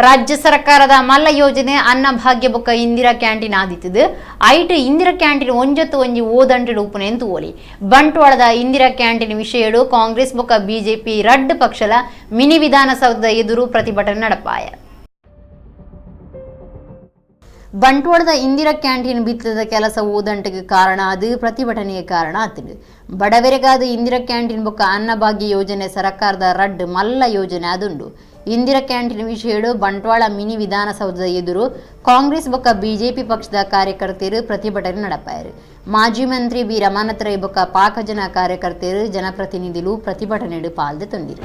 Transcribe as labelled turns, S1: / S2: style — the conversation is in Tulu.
S1: ರಾಜ್ಯ ಸರ್ಕಾರದ ಮಲ್ಲ ಯೋಜನೆ ಅನ್ನಭಾಗ್ಯ ಬೊಕ್ಕ ಇಂದಿರಾ ಕ್ಯಾಂಟೀನ್ ಆದಿತ್ತದು. ಐಟ್ ಇಂದಿರಾ ಕ್ಯಾಂಟೀನ್ ಒಂಜತ್ತು ಒಂಜಿ ಓದಂಟು ಉಪ್ಪುನೆ ತೂವೊಲಿ. ಬಂಟ್ವಾಳದ ಇಂದಿರಾ ಕ್ಯಾಂಟೀನ್ ವಿಷಯಡು ಕಾಂಗ್ರೆಸ್ ಬೊಕ್ಕ ಬಿಜೆಪಿ ರಡ್ಡ್ ಪಕ್ಷಲ ಮಿನಿ ವಿಧಾನಸೌಧದ ಎದುರು ಪ್ರತಿಭಟನೆ ನಡಪಾಯ. ಬಂಟ್ವಾಳದ ಇಂದಿರಾ ಕ್ಯಾಂಟೀನ್ ಬಿತ್ತದ ಕೆಲಸ ಓದಂಟಿಗೆ ಕಾರಣ ಅದು ಪ್ರತಿಭಟನೆಗೆ ಕಾರಣ ಆತಂಡು. ಬಡವರಿಗಾದ ಇಂದಿರಾ ಕ್ಯಾಂಟೀನ್ ಬೊಕ್ಕ ಅನ್ನಭಾಗ್ಯ ಯೋಜನೆ ಸರ್ಕಾರದ ರಡ್ಡ್ ಮಲ್ಲ ಯೋಜನೆ ಅದುಂಡು. ಇಂದಿರಾ ಕ್ಯಾಂಟೀನ್ ವಿಷಯಡು ಬಂಟ್ವಾಳ ಮಿನಿ ವಿಧಾನಸೌಧದ ಎದುರು ಕಾಂಗ್ರೆಸ್ ಬೊಕ್ಕ ಬಿಜೆಪಿ ಪಕ್ಷದ ಕಾರ್ಯಕರ್ತರು ಪ್ರತಿಭಟನೆ ನಡಪಾಯರು. ಮಾಜಿ ಮಂತ್ರಿ ಬಿ ರಮಾನಾಥ ರೈ ಬೊಕ್ಕ ಪಾಕ ಜನ ಕಾರ್ಯಕರ್ತರು ಜನಪ್ರತಿನಿಧಿಲು ಪ್ರತಿಭಟನೆಡು ಪಾಲ್ದೆ ತಂದಿರು.